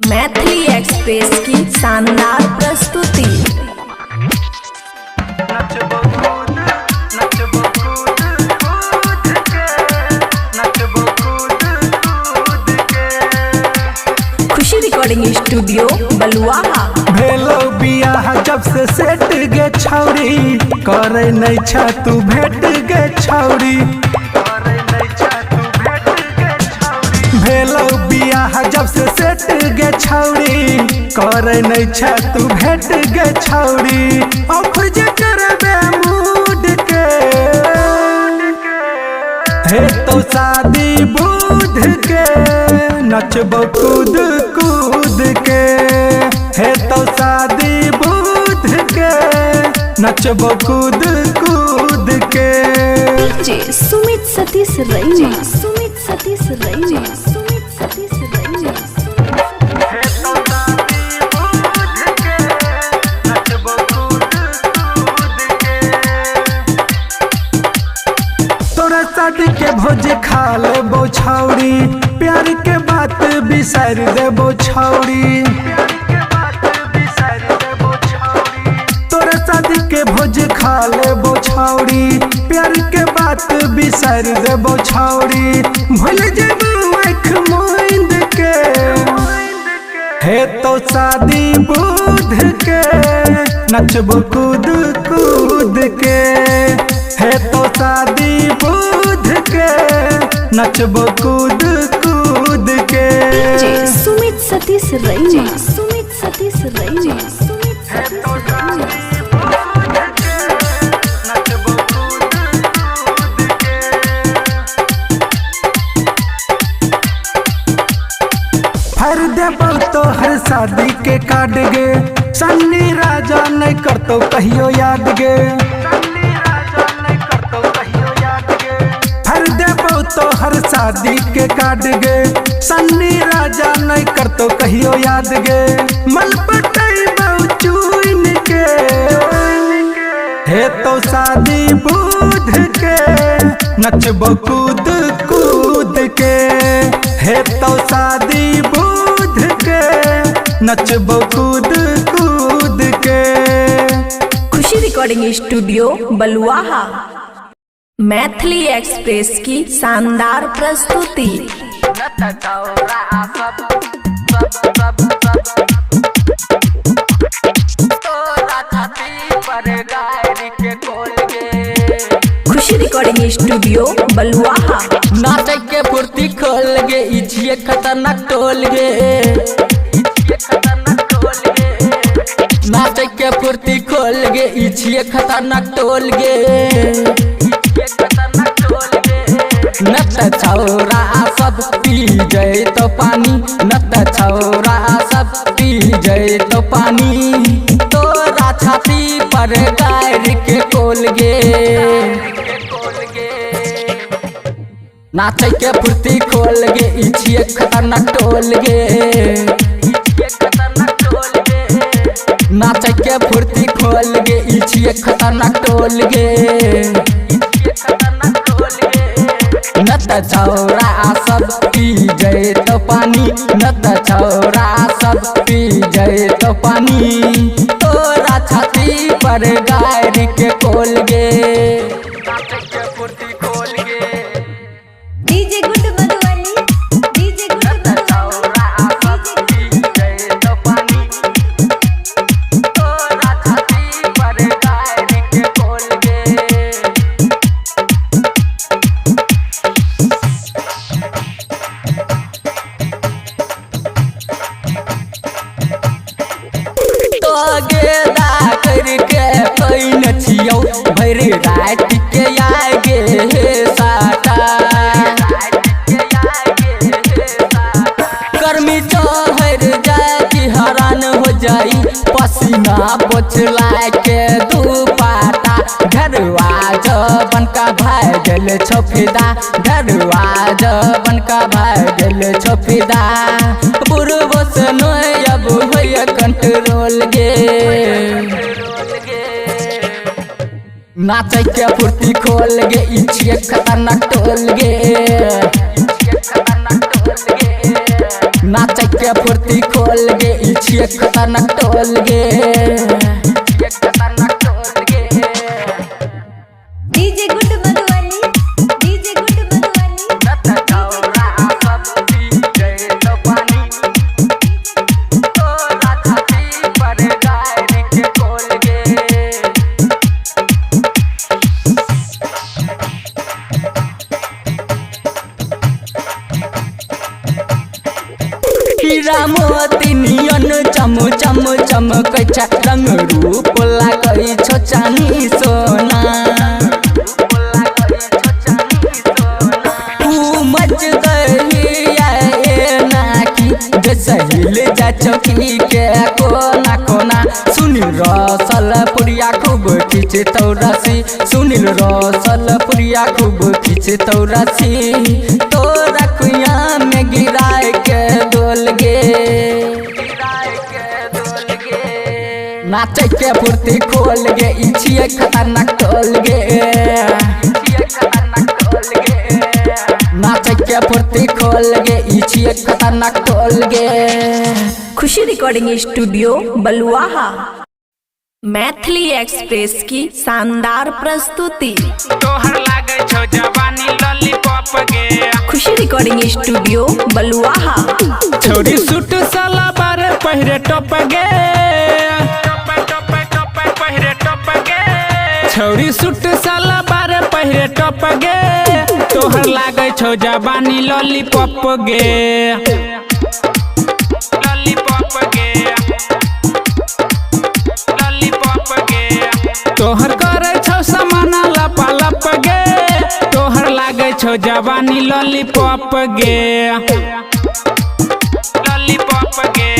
Maithili express की शानदार प्रस्तुति। नचबो कूद, नचबो कूद कूद के, नचबो कूद कूद के। खुशी रिकॉर्डिंग स्टूडियो बलुआहा। भेलो बियाह जब से सेट गे छौरी, करे नै छा तू भेट गे छौरी। भेलो बियाह जब से सेट गे छौरी, करे नै छा तू भेट गे छौरी। ऑफर जे करबे मूड के, हे तो शादी बुध के, नचबो कूद कूद के। हे तो शादी बुध के, नचबो कूद कूद के। डीजे सुमित सतीश रैना, सुमित सतीश रैना, सुमित सतीश रैना। हे तो शादी बुध के, नचबो कूद कूद के। तोरा शादी के भोज खा लेबो छौरी, प्यार के बात बिसर देबो छौरी। तोरा शादी के भोज खा लेबो छौरी, प्यार के बात बिसर देबो छौरी। भूल जेबो आँख मूंद के, हे तो शादी बुध के, नचबो कूद कूद के। हे तो शादी बुध के, नचबो कूद कूद के। डीजे सुमित सतीश रैना, सुमित सतीश रैना, सुमित सतीश रैना। फर देबो तोहर शादी के कार्ड गे, सन्नी राजा नहीं करतो कहियो याद गे। फर देबो तोहर शादी के कार्ड गे, सन्नी राजा नहीं करतो कहियो याद गे। मल पटैबो चुन के, हे तो शादी बुध के, नचबो कूद कूद के। हे तो शादी बुध के, नचबो कूद कूद के। खुशी रिकॉर्डिंग स्टूडियो बलुआहा। मैथिली एक्सप्रेस की शानदार प्रस्तुति। खुशी रिकॉर्डिंग स्टूडियो बलुआहा। नाचे के फुर्ती खोल गे, ई छिए खतरनाक टोल गे। नाचे के फुर्ती खोल गे, ई छिए खतरनाक टोल गे। न त छौरा सब पी जय तो पानी, न त छौरा सब पी जय तो पानी। तोरा छाती पर गायर के कोल गे। नाचे के फुर्ती खोल गे, ई छिए खतरनाक टोल गे। नाचे के फुर्ती खोल गे, ई छिए खतरनाक टोल गे। न त छौरा सब पी जय तो पानी, न त छौरा सब पी जय तो पानी। तोरा छाती पर गायर के कोल गे। DJ good Madhubani, DJ good Madhubani. तो गेदा करके पैन छियौ, भरि राति के आगे हे साटा। गर्मी चहर जाय कि हरान हो जाई, पसीना पोछला के दुपाटा। घरवा जबन का भाई गेल छोफिदा, घरवा जबन का भाई गेल छोफिदा। बुढ़बो से नोय अब होय कंट्रोल गे। नाचे के फुर्ती खोल गे, ई छिए खतरनाक टोल गे। नाचे के फुर्ती खोल खोल गे, ई छियै खतरनाक टोल गे। खतरनाक टोल गे। DJ good Madhubani, DJ good Madhubani. छौरा सब पी जैतो पानी, तोरा छाती पर गाड़ी के खोल गे। हीरा मोती नियन चम चम चमकै छै, रंग रूप लागै छौ चानी सोना। ऊ मच दहिया एना की जैसे हिल जा चौकी के कोना कोना। सुनील रसल पुरिया खूब खींचतौ रसी, सुनील रसल पुरिया खूब खींचतौ रसी, तोरा कुइया में गिराए के डोल गे। नाचै के फुर्ती खोल गे, ई छियै खतरनाक टोल गे। नाचै के फुर्ती खोल गे, ई छियै खतरनाक टोल गे। Khushi recording studio Baluaha. Maithili express की शानदार प्रस्तुति। तोहर लागै छौ जवानी लॉलीपॉप गे। खुशी रिकॉर्डिंग स्टूडियो बलुआहा। छौरी सूट साला बार पहिरे टॉप गे, टॉप टॉप टॉप पहिरे टॉप गे। छौरी सूट साला बार पहिरे टॉप गे, तोहर लागै छौ जवानी लॉलीपॉप गे। लॉलीपॉप गे, लॉलीपॉप गे। तोहर करै छौ सामान लपा लप गे, तोहर लागै छौ जवानी लॉलीपॉप गे। लॉलीपॉप गे,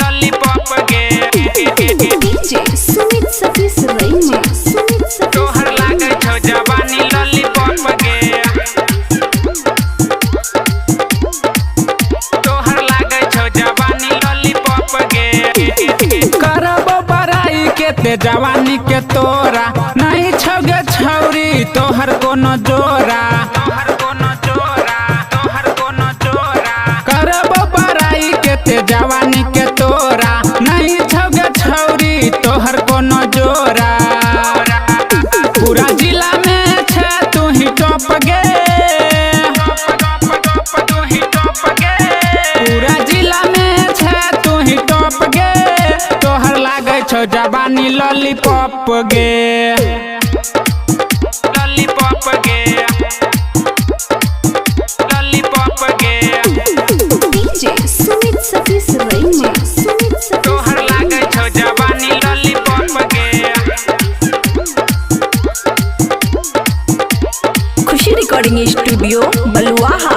लॉलीपॉप गे। डीजे सुमित सतीश रैमा, सुमित सतीश तोहर लागै छौ जवानी लॉलीपॉप गे। तोहर लागै छौ जवानी लॉलीपॉप गे। करबो बड़ाई के जवानी के तोरा, नहीं छौगे छौरी तोहर कोनो जोरा। तोहर कोनो जोरा, तोहर कोनो जोरा। करबो बड़ाई के जवानी के तोरा, नहीं छौगे छौरी तोहर कोनो जोरा। पूरा जिला में छे तू ही टॉप गे, टॉप टॉप तू ही टॉप गे। पूरा जिला में छे तू ही टॉप गे, तोहर लागै छौ जवानी लॉलीपॉप गे। लॉलीपॉप गे, लॉलीपॉप गे। डीजे सुमित सतीश रैमा, सुमित सतीश तोहर लागै छौ जवानी लॉलीपॉप गे। खुशी रिकॉर्डिंग स्टूडियो बलुआहा।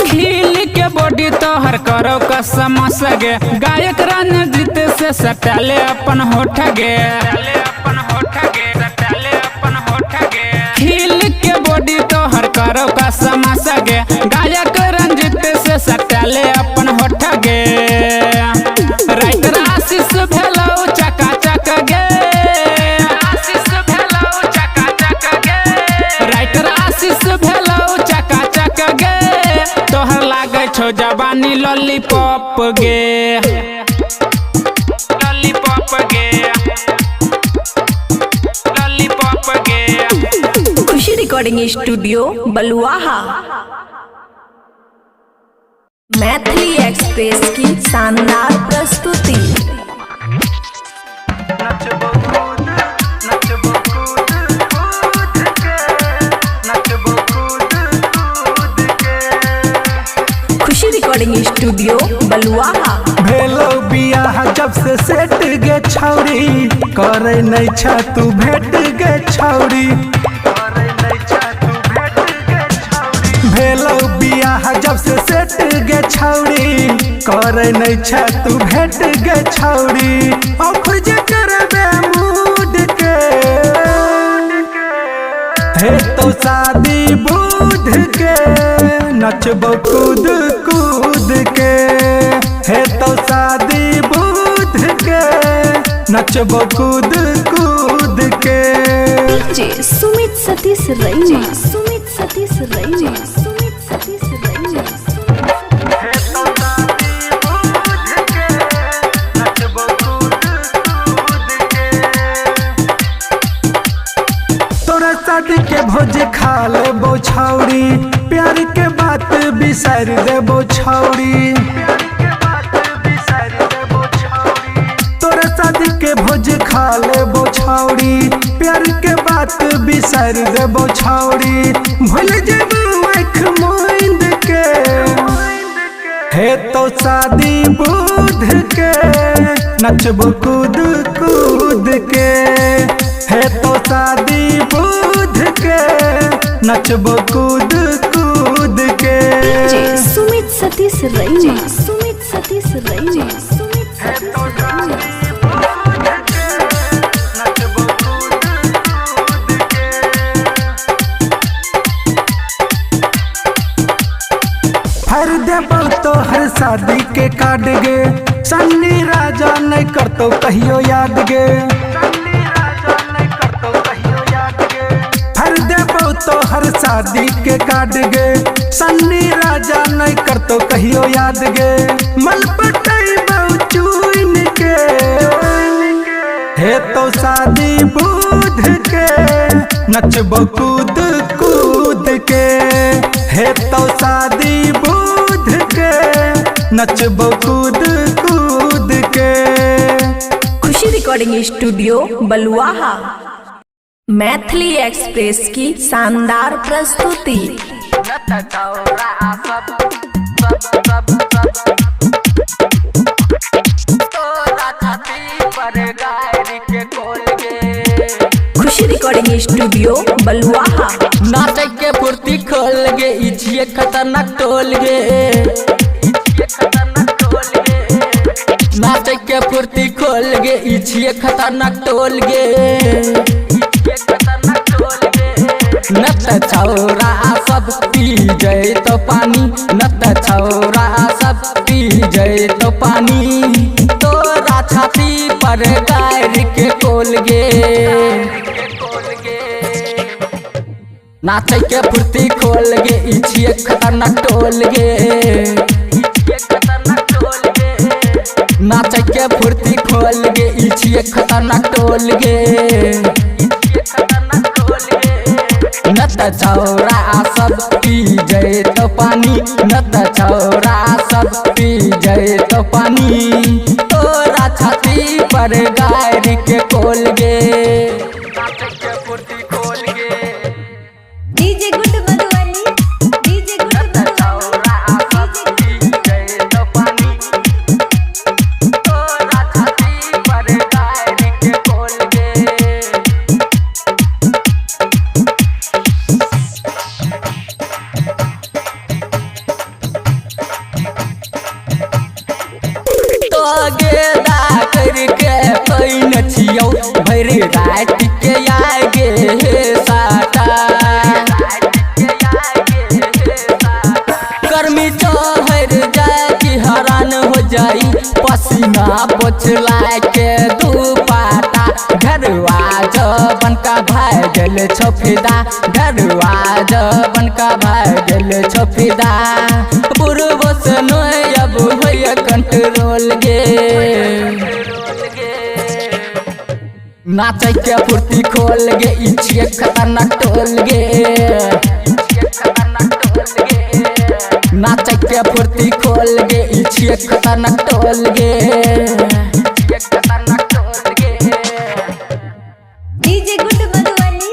खिल के बॉडी तोहर करो कसम सगे, गायक रणजीत से सटाले अपन होठ गे। अपन होठ गे, सटाले अपन होठ गे। खिल के बॉडी तोहर करो कसम सगे, गायक रणजीत से सटाले अपन होठ गे। राइटर आशीष भेलौ चकाचक गे, आशीष भेलौ चकाचक गे। राइटर आशीष भेलौ चकाचक गे, तोहर लागै छौ जवानी लॉलीपॉप गे। लॉलीपॉप गे, लॉलीपॉप गे। Khushi recording studio Baluaha. Maithili express की शानदार प्रस्तुति। नचबो कूद, नचबो कूद कूद के, नचबो कूद कूद के। खुशी रिकॉर्डिंग स्टूडियो बलुआहा। भेलो बियाह जब से सेट गे छौरी, करे नहीं छा तू भेट गे छौरी। करे नहीं छा तू भेट गे छौरी। भेलो बियाह जब से सेट गे छौरी, करे नहीं छा तू भेट गे छौरी। ऑफर जे करबे मूड के, हे तो शादी बुध के, नचबो कूद कूद के। हे तो शादी बुध के, नचबो कूद कूद के। डीजे सुमित सतीश रैमा, सुमित सतीश रैमा, सुमित सतीश रैमा, सुमित सतीश। हे प्यार के बात बिसर देबो छौरी। तोरा शादी के भोज खा लेबो छौरी, प्यार के बात बिसर देबो छौरी। भूल जेबो आँख मूंद के, हे तो शादी बुध के, नचबो कूद कूद के। हे तो शादी बुध के, नचबो कूद कूद के। डीजे सुमित सतीश रैना, सुमित सतीश रैना, सुमित सतीश रैना। फर देबो तोहर शादी के कार्ड गे, सन्नी राजा नहीं करतो कहियो याद गे। फर देबो तोहर शादी के कार्ड गे, सन्नी राजा नहीं करतो कहियो याद गे। मल पटैबो चुन के, हे तो शादी बुध के, नचबो कूद कूद के। हे तो शादी बुध के, नचबो कूद कूद के। Khushi recording studio Baluaha. Maithili express की शानदार प्रस्तुति। खुशी रिकॉर्डिंग स्टूडियो बलुआहा। नाचे के फुर्ती खोल गे, ई छिए खतरनाक टोल गे। नाचे के फुर्ती खोल गे, ई छिए खतरनाक टोल गे। न त छौरा सब पी जै तो पानी, न त छौरा सब पी जै तो पानी। तोरा छाती पर गायर के कोल गे। नाचे के फुर्ती खोल गे, ई छिए खतरनाक टोल गे। नाचे के फुर्ती खोल गे, ई छिए खतरनाक टोल गे। न त छौरा सब पी जै तो पानी, न त छौरा सब पी जै तो पानी। तोरा छाती पर गायर के कोल गे। DJ good Madhubani, DJ good Madhubani. भरि राति के आगे साटा, गर्मी चहर जाए कि हरान हो जाई, पसीना पोछला के दुपाटा। घरवा जबन का भाई गेल छोफिदा, घरवा जबन का भाई गेल छोफिदा। बुढ़बो से नोय अब होय कंट्रोल गे। नाचे के फुर्ती खोल गे, ई छिए खतरनाक टोल गे। नाचे के फुर्ती खोल गे, ई छिए खतरनाक टोल गे। DJ good Madhubani,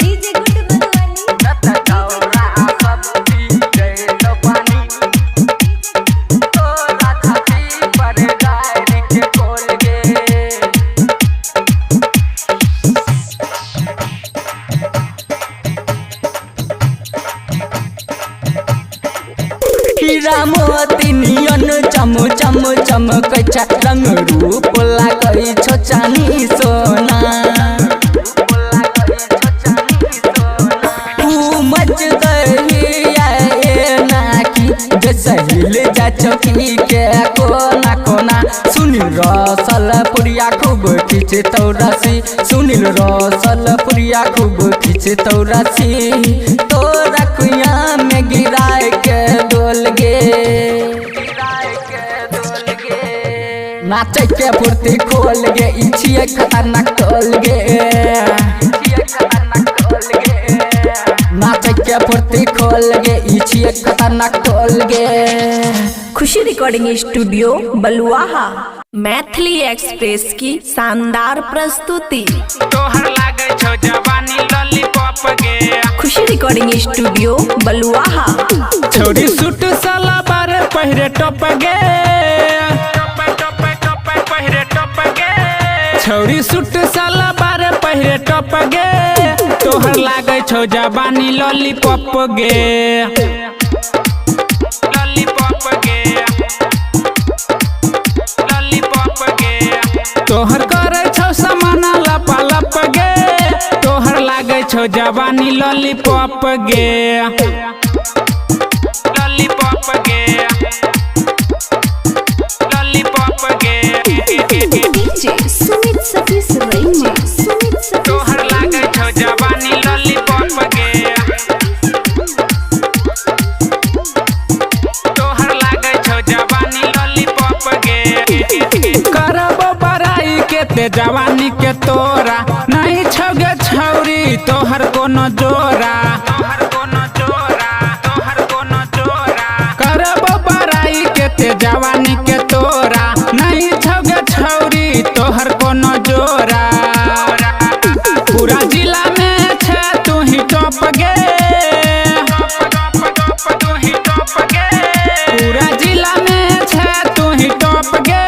DJ good Madhubani. हीरा मोती नियन चम चम चमकै छ, रंग रूप लागै छौ चानी सोना। ऊ मच दहिया एना की जैसे हिल जा चौकी के कोना कोना। सुनील रसल पुरिया खूब खींचतौ रसी, सुनील रसल पुरिया खूब खींचतौ रसी। तोरा कुइया में गिराए के डोल गे। नाचे के फुर्ती खोल गे, ई छिए खतरनाक टोल गे। नाचे के के फुर्ती खोल गे, ई छिए खतरनाक टोल गे। Khushi recording studio Baluaha. Maithili express की शानदार प्रस्तुति। तोहर लागै छौ जवानी लॉलीपॉप गे। खुशी रिकॉर्डिंग स्टूडियो बलुआहा। छोरी सूट साला बारे पहिरे टप गे, टप टप टप पहिरे टप गे। छौरी सूट साला बारे पहिरे टप गे, तोहर लागै छौ जवानी लॉलीपॉप गे, लॉलीपॉप गे, लॉलीपॉप गे। तोहर करै छौ सामान लपा लप गे, तोहर लागै छौ जवानी लॉलीपॉप गे, लॉलीपॉप गे, लॉलीपॉप गे। डीजे सुमित सतीश रैमा, सुमित सतीश तोहर लागै छौ जवानी लॉलीपॉप गे, तोहर लागै छौ जवानी लॉलीपॉप गे। करबो बड़ाई के ते जवानी के तोरा, नहीं छौगे छौरी तोहर कोनो जोरा, तोहर कोनो जोरा, तोहर कोनो जोरा। करबो बड़ाई के ते जवानी के तोरा, नहीं छौगे छौरी तोहर कोनो जोरा। पूरा जिला में छे तू ही टॉप गे, टॉप टॉप तू ही टॉप गे। पूरा जिला में छे तू ही टॉप गे,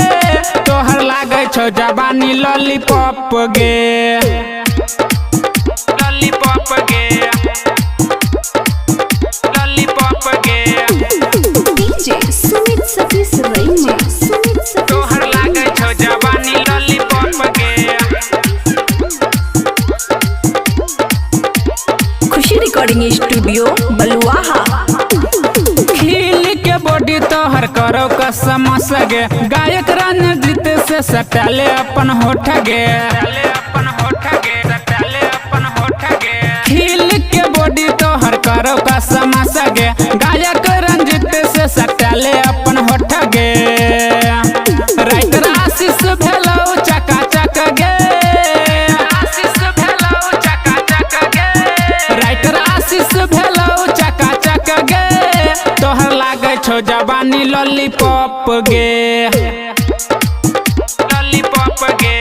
तोहर लागै छौ जवानी लॉलीपॉप गे, लॉलीपॉप गे, लॉलीपॉप गे। डीजे सुमित सतीश रैमा, सुमित सतीश तोहर लागै छौ जवानी लॉलीपॉप गे। खुशी रिकॉर्डिंग स्टूडियो बलुआहा। खिल के बॉडी तोहर करो कसम सगे, गायक रणजीत से सटाले अपन होठ गे, अपन होठ गे, सटाले अपन होठ गे। खिल के बॉडी तोहर करो कसम सगे, गायक रणजीत से सटाले अपन होठ गे। राइटर आशीष भेलौ चका चक गे, आशीष भेलौ चका चक गे। राइटर आशीष भेलौ चका चक गे, तोहर लागै छौ जवानी लॉलीपॉप गे, लॉलीपॉप गे,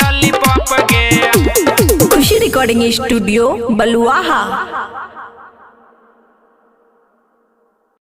लॉलीपॉप गे। खुशी रिकॉर्डिंग स्टूडियो बलुआहा।